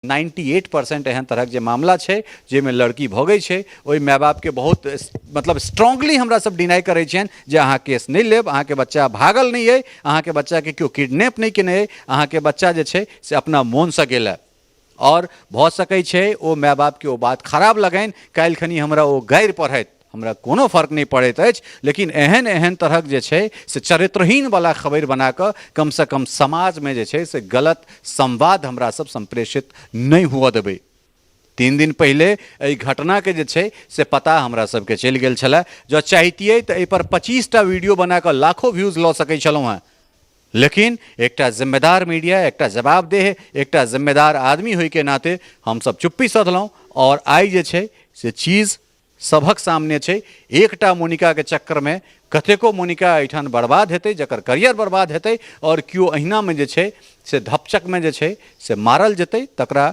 98% एहन तरहक जे मामला छै जाहिमे लड़की भगै छै, ओहि माय बापके बहुत मतलब स्ट्रांगली हमरा सब डिनाइ करै छियनि जे अहाँ केस नहि लेब, अहाँके बच्चा भागल नहि अइ, अहाँके बच्चाके केओ किडनैप नहि केने अइ, अहाँके बच्चा जे छै से अपना मोनसँ गेल। आओर भऽ सकै छै ओ माय बापके ओ बात खराब लगनि, काल्हि खनी हमरा ओ गारि पढ़थि, हमरा कोनो फर्क नहि पड़ैत अछि, लेकिन एहन एहन तरहक जे छै से चरित्रहीनवला खबरि बना कऽ कमसँ कम समाजमे जे छै से गलत संवाद हमरा सब सम्प्रेषित नहि हुअ देबै। 3 दिन पहिले एहि घटनाके जे छै से पता हमरा सबके चलि गेल छलए। जँ चाहितियै तऽ एहिपर 25टा वीडियो बना कऽ लाखो व्यूज लऽ सकै छलहुँ हेँ, लेकिन एकटा जिम्मेदार मीडिया, एकटा जवाबदेह, एकटा जिम्मेदार आदमी होइके नाते हमसब चुप्पी सधलहुँ आओर आइ जे छै से चीज सभक सामने छै। एकटा मोनिकाके चक्करमे कतेको मोनिका एहिठाम बर्बाद हेतै, जकर करियर बर्बाद हेतै, आओर केओ अहिनामे जे छै से धपचकमे जे छै से मारल जेतै, तकरा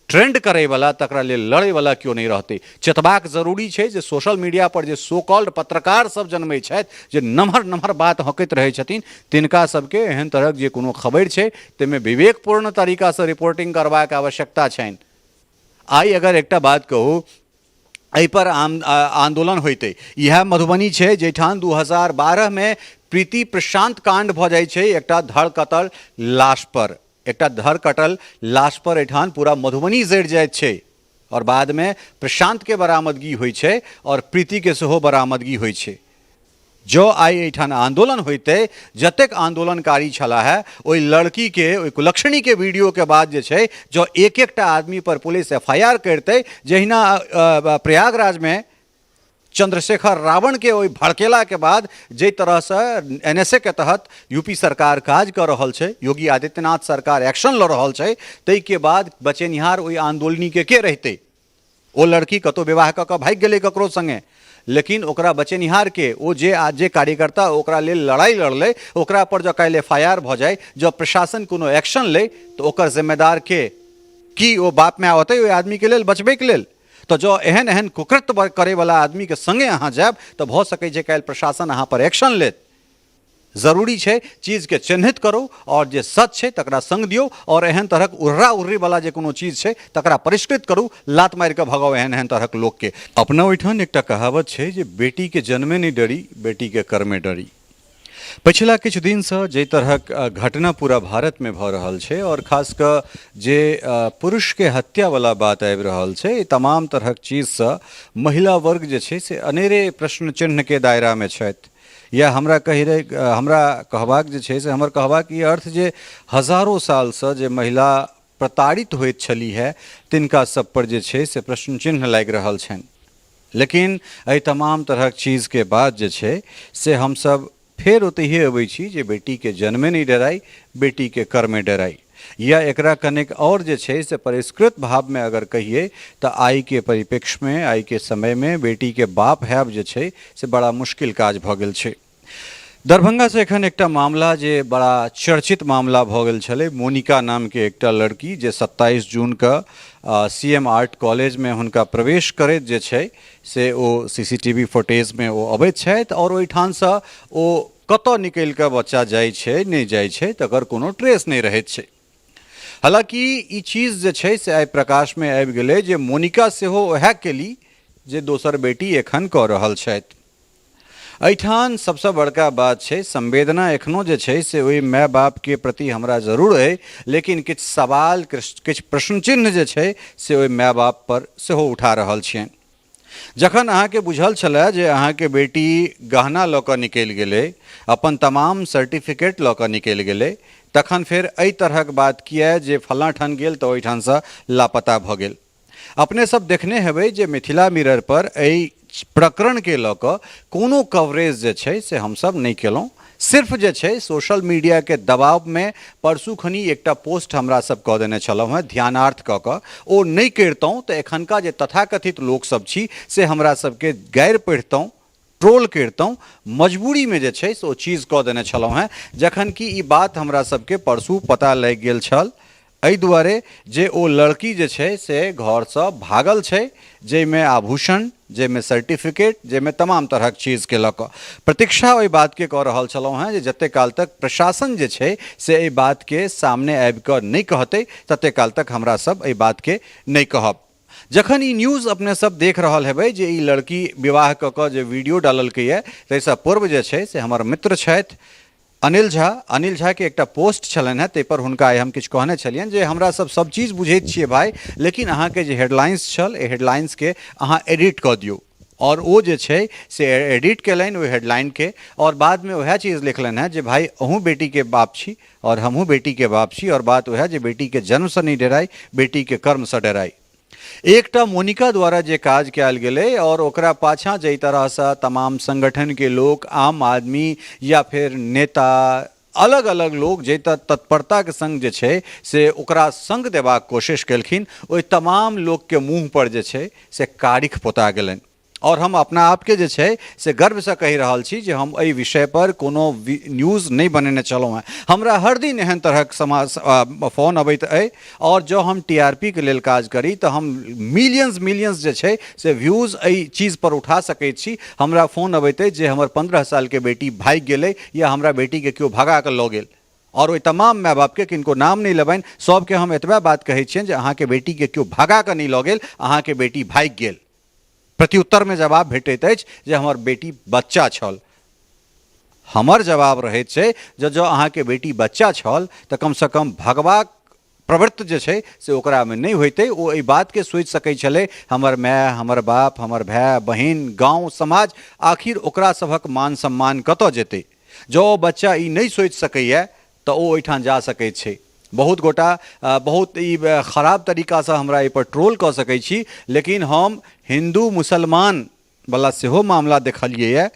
ट्रेंड करैवला, तकरा लेल लड़ैवला केओ नहि रहतै। चेतबाक जरूरी छै जे सोशल मीडिया पर जे सो कॉल्ड पत्रकार सब जनमै छथि, जे नमहर नमहर बात हँकैत रहै छथिन, तिनका सबके एहन तरहक जे कोनो खबरि छै ताहिमे विवेकपूर्ण तरीकासँ रिपोर्टिंग करबाक आवश्यकता छनि। आइ अगर एकटा बात कहू, एहिपर आन्दोलन होइतै, इएह मधुबनी छै जाहिठाम 2012मे प्रीति प्रशांत काण्ड भऽ जाइ छै एकटा धड़ कटल लाश पर, एकटा धड़ कटल लाश पर एहिठाम पूरा मधुबनी जरि जाइत छै आओर बादमे प्रशांतके बरामदगी होइ छै आओर प्रीतिके सेहो बरामदगी होइ छै। जँ आइ एहिठाम आन्दोलन होइतै, जतेक आन्दोलनकारी छलाह है, ओहि लड़कीके, ओहि कुलक्षणीके वीडियोके बाद जे छै जँ एक एकटा आदमी पर पुलिस एफ I R करितै, जहिना प्रयागराजमे चंद्रशेखर रावणके ओहि भड़केलाके बाद जाहि तरहसँ एन एस ए के तहत यूपी सरकार काज कऽ रहल छै, योगी आदित्यनाथ सरकार एक्शन लऽ रहल छै, ताहिके बाद बचेनिहार ओहि आन्दोलनीके के रहितै? ओ लड़की कतहु विवाह कऽ कऽ भागि गेलै ककरो सङ्गे, लेकिन ओकरा बचेनिहार के? ओ जे जे कार्यकर्ता ओकरा लेल लड़ाइ लड़लै, ओकरा पर जँ काल्हि एफ I R भऽ जाय, जँ प्रशासन कोनो एक्शन लै, तऽ ओकर जिम्मेदार के? की ओ बाप माय औतै ओहि आदमीके लेल बचबैके लेल? तऽ जँ एहन एहन कुकृत्य करैवला आदमीके सङ्गे अहाँ जायब तऽ भऽ सकै छै काल्हि प्रशासन अहाँ पर एक्शन लेत। जरूरी छै चीजके चिन्हित करू आओर जे सच छै तकरा सङ्ग दियौ, आओर एहन तरहक उर्रा उर्रीवला जे कोनो चीज छै तकरा परिष्कृत करू, लात मारि कऽ भगाउ एहन एहन तरहक लोकके। अपना ओहिठाम एकटा कहावत छै जे बेटीके जन्मे नहि डरी, बेटीके कर्मे डरी। पछिला किछु दिनसँ जाहि तरहक घटना पूरा भारतमे भऽ रहल छै आओर खास कऽ जे पुरुषके हत्यावला बात आबि रहल छै, ई तमाम तरहक चीजसँ महिला वर्ग जे छै से अनेरे प्रश्न चिन्हके दायरामे छथि। या हमरा कहि रहि हमरा कहबाक जे छै से हमर कहबाक ई अर्थ जे हजारो सालसँ जे महिला प्रताड़ित होइत छलीह है तिनका सब पर जे छै से प्रश्न चिन्ह लागि रहल छनि। लेकिन एहि तमाम तरहक चीजके बाद जे छै से हमसब फेर ओतहिए अबै छी जे बेटीके जन्मे नहि डराइ, बेटीके कर्मे डराइ। या एकरा कनेक आओर जे छै से परिष्कृत भावमे अगर कहियै तऽ आइके परिप्रेक्ष्यमे, आइके समयमे बेटीके बाप हैब जे छै से बड़ा मुश्किल काज भऽ गेल छै। दरभंगासँ एखन एकटा मामला जे बड़ा चर्चित मामला भऽ गेल छलै, मोनिका नामके एकटा लड़की जे 27 जूनके सी एम आर्ट कॉलेजमे हुनका प्रवेश करैत जे छै से ओ सी सी टी वी फुटेजमे ओ अबैत छथि आओर ओहिठामसँ ओ कतऽ निकलि कऽ बच्चा जाइ छै नहि जाइ छै तकर कोनो ट्रेस नहि रहैत छै। हालाँकि ई चीज जे छै से आइ प्रकाशमे आबि गेलै जे मोनिका सेहो वएह केली जे दोसर बेटी एखन कऽ रहल छथि। एहिठाम सबसँ बड़का बात छै संवेदना एखनो जे छै से ओहि माय बापके प्रति हमरा जरूर अइ, लेकिन किछु सवाल किछु प्रश्न चिन्ह जे छै से ओहि माय बाप पर सेहो उठा रहल छियनि। जखन अहाँके बुझल छलए जे अहाँके बेटी गहना लऽ कऽ निकलि गेलै, अपन तमाम सर्टिफिकेट लऽ कऽ निकलि गेलै, तखन फेर एहि तरहक बात किए जे फलाँ ठान गेल तऽ ओहिठामसँ लापता भऽ गेल। अपने सब देखने हेबै जे मिथिला मिरर पर एहि प्रकरणके लऽ कऽ कोनो कवरेज जे छै से हमसब नहि केलहुँ। सिर्फ जे छै सोशल मीडियाके दबावमे परसू खनी एकटा पोस्ट हमरा सब कऽ देने छलहुँ हेँ ध्यानार्थ कऽ कऽ। ओ नहि करितहुँ तऽ एखनका जे तथाकथित लोकसब छी से हमरा सबके गारि पढ़ितहुँ, ट्रोल करितहुँ। मजबूरीमे जे छै से ओ चीज कऽ देने छलहुँ हेँ, जखन कि ई बात हमरा सबके परसू पता लागि गेल छल। एहि दुआरे जे ओ लड़की जे छै से घरसँ भागल छै, जाहिमे आभूषण, जाहिमे सर्टिफिकेट, जाहिमे तमाम तरहक चीजके लऽ कऽ प्रतीक्षा ओहि बातके कऽ रहल छलहुँ हेँ जे जतेक काल तक प्रशासन जे छै से एहि बातके सामने आबि कऽ नहि कहतै ततेक काल तक हमरा सब एहि बातके नहि कहब। जखन ई न्यूज़ अपने सब देख रहल हेबै जे ई लड़की विवाह कऽ कऽ जे वीडियो डाललकैए, ताहिसँ पूर्व जे छै से हमर मित्र छथि अनिल झा, अनिल झाके एकटा पोस्ट छलनि हेँ, ताहिपर हुनका आइ हम किछु कहने छलियनि जे हमरा सब सब चीज बुझैत छियै भाइ, लेकिन अहाँके जे हेडलाइंस छल एहि हेडलाइंसके अहाँ एडिट कऽ दियौ। आओर ओ जे छै से एडिट केलनि ओहि हेडलाइनके आओर बादमे वएह चीज लिखलनि हेँ जे भाइ अहूँ बेटीके बाप छी आओर हमहूँ बेटीके बाप छी, आओर बात वएह जे बेटीके जन्मसँ नहि डराइ, बेटीके कर्मसँ डराइ। एकटा मोनिका द्वारा जे काज कयल गेलै आओर ओकरा पाछाँ जाहि तरहसँ तमाम संगठनके लोक, आम आदमी या फेर नेता, अलग अलग लोक जाहि तत्परताके सङ्ग जे छै से ओकरा सङ्ग देबाक कोशिश केलखिन, ओहि तमाम लोकके मुँहपर जे छै से कारिख पोता गेलनि। आओर हम अपना आपके जे छै से गर्वसँ कहि रहल छी जे हम एहि विषयपर कोनो न्यूज़ नहि बनेने छलहुँ हेँ। हमरा हर दिन एहन तरहक समाज फोन अबैत अइ आओर जँ हम टी आर पी के लेल काज करी तऽ हम मिलियंस मिलियंस जे छै से व्यूज़ एहि चीजपर उठा सकैत छी। हमरा फोन अबैत अछि जे हमर 15 सालके बेटी भागि गेलै या हमरा बेटीके केओ भगा कऽ लऽ गेल। आओर ओहि तमाम माय बापके किनको नाम नहि लेबनि, सभके हम एतबे बात कहै छियनि जे अहाँके बेटीके केओ भगा कऽ नहि लऽ गेल, अहाँके बेटी भागि गेल। प्रत्युत्तरमे जवाब भेटैत अछि जे हमर बेटी बच्चा छल। हमर जवाब रहैत छै जे जँ अहाँके बेटी बच्चा छल तऽ कमसँ कम भगबाक प्रवृत्त जे छै से ओकरामे नहि होइतै। ओ एहि बातके सोचि सकै छलै हमर माय, हमर बाप, हमर भाय बहिन, गाँव समाज, आखिर ओकरा सभक मान सम्मान कतऽ जेतै। जँ ओ बच्चा ई नहि सोचि सकैए तऽ ओ ओहिठाम जा सकैत छै। बहुत गोटा बहुत ई खराब तरीकासँ हमरा एहिपर ट्रोल कऽ सकै छी, लेकिन हम हिन्दू मुसलमानवला सेहो मामला देखलियैए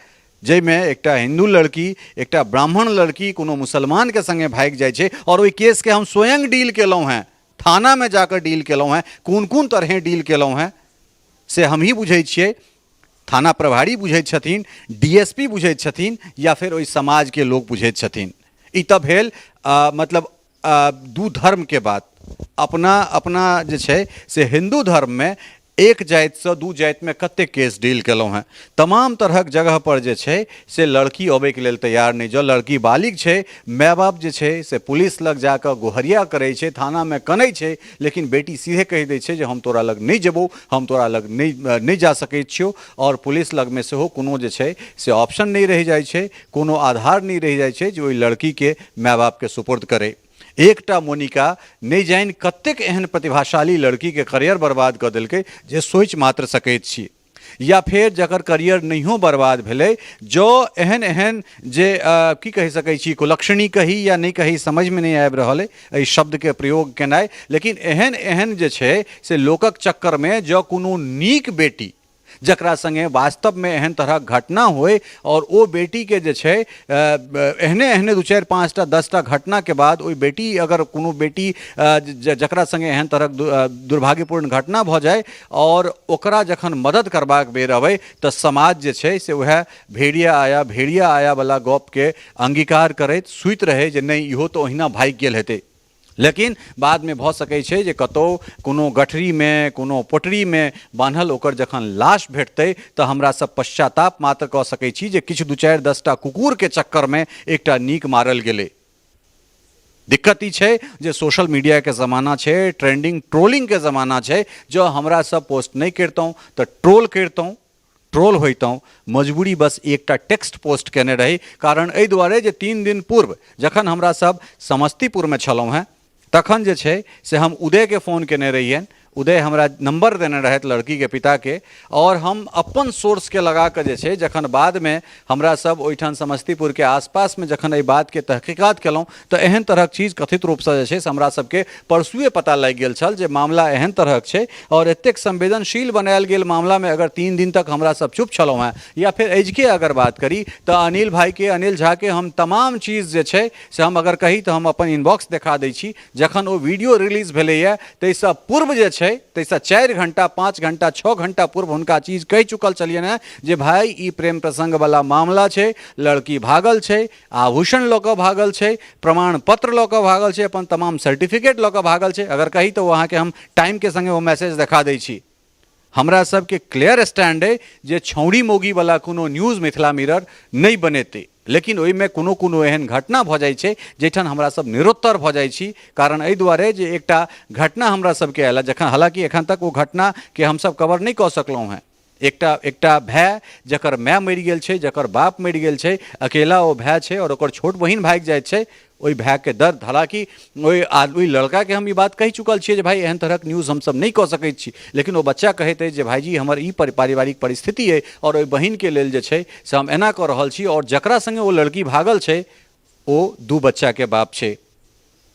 जाहिमे एकटा हिन्दू लड़की एकटा ब्राह्मण लड़की कोनो मुसलमानके सङ्गे भागि जाइ छै आओर ओहि केसके हम स्वयं डील केलहुँ हेँ, थानामे जाकऽ डील केलहुँ हेँ, कोन कोन तरहेँ डील केलहुँ हेँ से हमही बुझै छियै, थाना प्रभारी बुझैत छथिन, डी एस पी बुझैत छथिन या फेर ओहि समाजके लोक बुझैत छथिन। ई तऽ भेल मतलब दू धर्मके बात। अपना अपना जे छै से हिन्दू धर्ममे एक जातिसँ दू जातिमे कतेक केस डील केलहुँ हेँ। तमाम तरहक जगहपर जे छै से लड़की अबैके लेल तैयार नहि। जँ लड़की बालिग छै, माय बाप जे छै से पुलिस लग जाकऽ गोहरिया करै छै, थानामे कनै छै, लेकिन बेटी सीधे कहि दै छै जे हम तोरा लग नहि जेबौ, हम तोरा लग नहि जा सकै छियौ। आओर पुलिस लगमे सेहो कोनो जे छै से ऑप्शन नहि रहि जाइ छै, कोनो आधार नहि रहि जाइ छै जे ओहि लड़कीके माय बापके सुपुर्द करै। एकटा मोनिका नहि जानि कतेक एहन प्रतिभाशाली लड़कीके करियर बर्बाद कऽ देलकै जे सोचि मात्र सकैत छी। या फेर जकर करियर नहियो बर्बाद भेलै, जँ एहन एहन जे की कहि सकै छी, कुलक्षणी कही या नहि कही समझमे नहि आबि रहल अइ एहि शब्दके प्रयोग केनाइ, लेकिन एहन एहन जे छै से लोकक चक्करमे जँ कोनो नीक बेटी जकरा सङ्गे वास्तवमे एहन तरहक घटना होइ आओर ओ बेटीके जे छै एहने एहने 2 4 5टा 10टा घटनाके बाद ओहि बेटी अगर कोनो बेटी जकरा सङ्गे एहन तरहक दुर्भाग्यपूर्ण घटना भऽ जाइ आओर ओकरा जखन मदद करबाक बेर अबै तऽ समाज जे छै से वएह भेड़िया आया भेड़िया आया वला गपके अंगीकार करैत सुति रहै जे नहि इहो तऽ ओहिना भागि गेल हेतै। लेकिन बादमे भऽ सकै छै जे कतहु कोनो गठरीमे कोनो पोटरीमे बान्हल ओकर जखन लाश भेटतै तऽ हमरा सब पश्चाताप मात्र कऽ सकै छी जे किछु 2 4 10टा कुकुरके चक्करमे एकटा नीक मारल गेलै। दिक्कत ई छै जे सोशल मीडियाके जमाना छै, ट्रेंडिंग ट्रोलिंगके जमाना छै। जँ हमरा सब पोस्ट नहि करितहुँ तऽ ट्रोल करितहुँ, ट्रोल होइतहुँ। मजबूरी बस एकटा टेक्स्ट पोस्ट केने रही, कारण एहि दुआरे जे 3 दिन पूर्व जखन हमरा सब समस्तीपुरमे छलहुँ हेँ तखन जे छै से हम उदयके फोन केने रहियनि। उदय हमरा नम्बर देने रहथि लड़कीके पिताके आओर हम अपन सोर्सके लगाकऽ जे छै जखन बादमे हमरा सब ओहिठाम समस्तीपुरके आसपासमे जखन एहि बातके तहकीकात केलहुँ तऽ एहन तरहक चीज कथित रूपसँ जे छै से हमरा सबके परसुए पता लागि गेल छल जे मामला एहन तरहक छै। आओर एतेक संवेदनशील बनायल गेल मामलामे अगर 3 दिन तक हमरा सब चुप छलहुँ हेँ, या फेर अजुके अगर बात करी तऽ अनिल भाइके, अनिल झाके हम तमाम चीज जे छै से हम अगर कही तऽ हम अपन इनबॉक्स देखा दै छी जखन ओ वीडियो रिलीज भेलैए ताहिसँ पूर्व जे छै, ताहिसँ 4 घंटा 5 घंटा 6 घंटा पूर्व हुनका चीज कहि चुकल छलियनि हेँ जे भाय ई प्रेम प्रसङ्गवला मामला छै, लड़की भागल छै, आभूषण लऽ कऽ भागल छै, प्रमाण पत्र लऽ कऽ भागल छै, अपन तमाम सर्टिफिकेट लऽ कऽ भागल छै। अगर कही तऽ ओ अहाँके हम टाइमके सङ्गे ओ मैसेज देखा दै छी। हमरा सबके क्लियर स्टैंड अइ जे छौड़ी मौगीवला कोनो न्यूज़ मिथिला मिरर नहि बनेतै, लेकिन ओहिमे कोनो कोनो एहन घटना भऽ जाइ छै जाहिठाम हमरा सब निरुत्तर भऽ जाइ छी। कारण एहि दुआरे जे एकटा घटना हमरा सबके आयल जखन, हालाँकि एखन तक ओ घटनाके हमसब कवर नहि कऽ सकलहुँ हेँ। एकटा एकटा भाय जकर माय मरि गेल छै, जकर बाप मरि गेल छै, अकेला ओ भाय छै आओर ओकर छोट बहिन भागि जाइत छै। ओहि भायके दर्द, हालाँकि ओहि ओहि लड़काके हम ई बात कहि चुकल छियै जे भाय एहन तरहक न्यूज़ हमसब नहि कऽ सकै छी, लेकिन ओ बच्चा कहैत अछि जे भाइजी हमर ई पारिवारिक परिस्थिति अइ आओर ओहि बहिनके लेल जे छै से हम एना कऽ रहल छी। आओर जकरा सङ्गे ओ लड़की भागल छै ओ 2 बच्चाके बाप छै।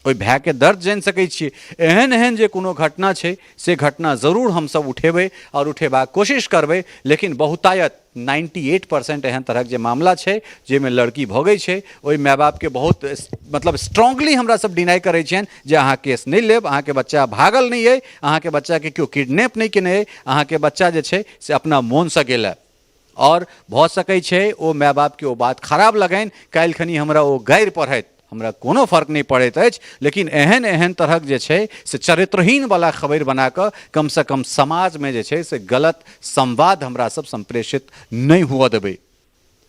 ओहि भायके दर्द जानि सकै छियै। एहन एहन जे कोनो घटना छै से घटना जरूर हमसब उठेबै आओर उठेबाक कोशिश करबै, लेकिन बहुतायत 98% एहन तरहक जे मामला छै जाहिमे लड़की भगै छै, ओहि माय बापके बहुत मतलब स्ट्रांगली हमरा सब डिनाइ करै छियनि जे अहाँ केस नहि लेब, अहाँके बच्चा भागल नहि अइ, अहाँके बच्चाके केओ किडनैप नहि केने अइ, अहाँके बच्चा जे छै से अपना मोनसँ गेल। आओर भऽ सकै छै ओ माय बापके ओ बात खराब लगनि, काल्हि खनी हमरा ओ गारि पढ़थि, हमरा कोनो फर्क नहि पड़ैत अछि, लेकिन एहन एहन तरहक जे छै से चरित्रहीनवला खबरि बनाकऽ कमसँ कम समाजमे जे छै से गलत संवाद हमरा सब सम्प्रेषित नहि हुअ देबै।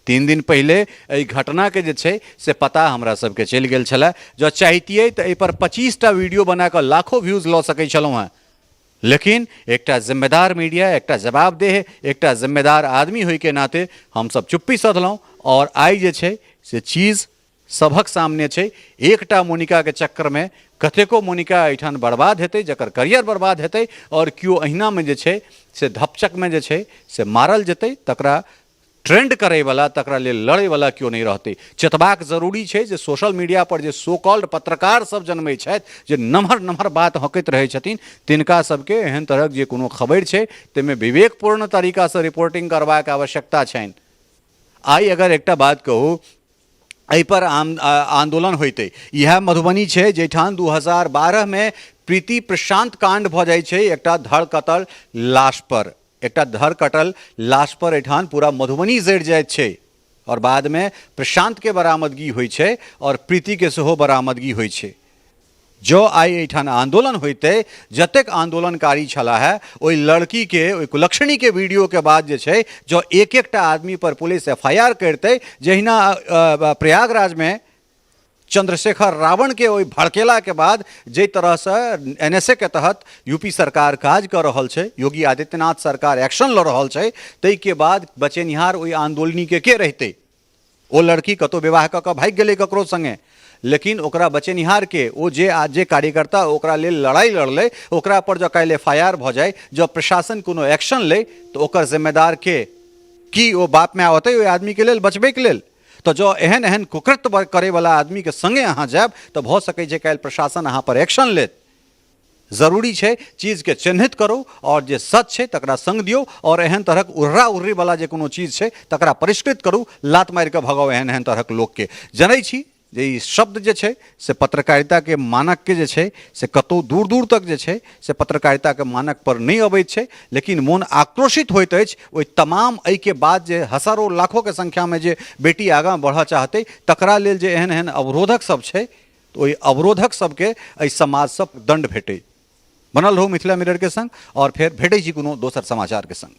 3 दिन पहिले एहि घटनाके जे छै से पता हमरा सबके चलि गेल छलै। जँ चाहितियै तऽ एहिपर 25टा वीडियो बनाकऽ लाखो व्यूज लऽ सकै छलहुँ हेँ, लेकिन एकटा जिम्मेदार मीडिया, एकटा जवाबदेह, एकटा जिम्मेदार आदमी होइके नाते हमसब चुप्पी सधलहुँ। आओर आइ जे छै से चीज सभक सामने छै। एकटा मोनिकाके चक्करमे कतेको मोनिका एहिठाम बर्बाद हेतै, जकर करियर बर्बाद हेतै, आओर केओ अहिनामे जे छै से धपचकमे जे छै से मारल जेतै, तकरा ट्रेंड करैवला, तकरा लेल लड़ैवला केओ नहि रहतै। चेतबाक जरूरी छै जे सोशल मीडिया पर जे सो कॉल्ड पत्रकार सब जनमै छथि, जे नमहर नमहर बात हँकैत रहै छथिन, तिनका सबके एहन तरहक जे कोनो खबरि छै ताहिमे विवेकपूर्ण तरीकासँ रिपोर्टिंग करबाक आवश्यकता छनि। आइ अगर एकटा बात कहू, एहिपर आन्दोलन होइतै, इएह मधुबनी छै जाहिठाम 2012मे प्रीति प्रशांत कांड भऽ जाइ छै एकटा धड़ कटल लाश पर, एकटा धड़ कटल लाश पर एहिठाम पूरा मधुबनी जरि जाइत छै आओर बादमे प्रशांतके बरामदगी होइ छै आओर प्रीतिके सेहो बरामदगी होइ छै। जँ आइ एहिठाम आन्दोलन होइतै, जतेक आन्दोलनकारी छलाह है ओहि लड़कीके, ओहि कुलक्षणीके वीडियोके बाद जे छै जँ एक एकटा आदमी पर पुलिस एफ I R करितै, जहिना प्रयागराजमे चंद्रशेखर रावणके ओहि भड़केलाके बाद जाहि तरहसँ एन एस ए के तहत यूपी सरकार काज कऽ रहल छै, योगी आदित्यनाथ सरकार एक्शन लऽ रहल छै, ताहिके बाद बचेनिहार ओहि आन्दोलनीके के रहितै? ओ लड़की कतहु विवाह कऽ कऽ भागि गेलै ककरो सङ्गे, लेकिन ओकरा बचेनिहारके ओ जे जे कार्यकर्ता ओकरा लेल लड़ाइ लड़लै, ओकरा पर जँ काल्हि एफ I R भऽ जाइ, जँ प्रशासन कोनो एक्शन लै, तऽ ओकर जिम्मेदार के? की ओ बाप माय औतै ओहि आदमीके लेल बचबैके लेल? तऽ जँ एहन एहन कुकृत्य करैवला आदमीके सङ्गे अहाँ जायब तऽ भऽ सकै छै काल्हि प्रशासन अहाँ पर एक्शन लेत। जरूरी छै चीजके चिन्हित करू आओर जे सच छै तकरा सङ्ग दियौ, आओर एहन तरहक उर्रा उर्रीवला जे कोनो चीज छै तकरा परिष्कृत करू, लात मारि कऽ भगाउ एहन एहन तरहक लोकके। जनै छी जे ई शब्द जे छै से पत्रकारिताके मानकके जे छै से कतहु दूर दूर तक जे छै से पत्रकारिताके मानक पर नहि अबैत छै, लेकिन मोन आक्रोशित होइत अछि ओहि तमाम एहिके बाद जे हजारो लाखोके संख्यामे जे बेटी आगाँ बढ़ऽ चाहतै तकरा लेल जे एहन एहन अवरोधक सब छै, तऽ ओहि अवरोधक सबके एहि समाजसँ दण्ड भेटै। बनल रहू मिथिला मिररके संग आओर फेर भेटै छी कोनो दोसर समाचारके संग।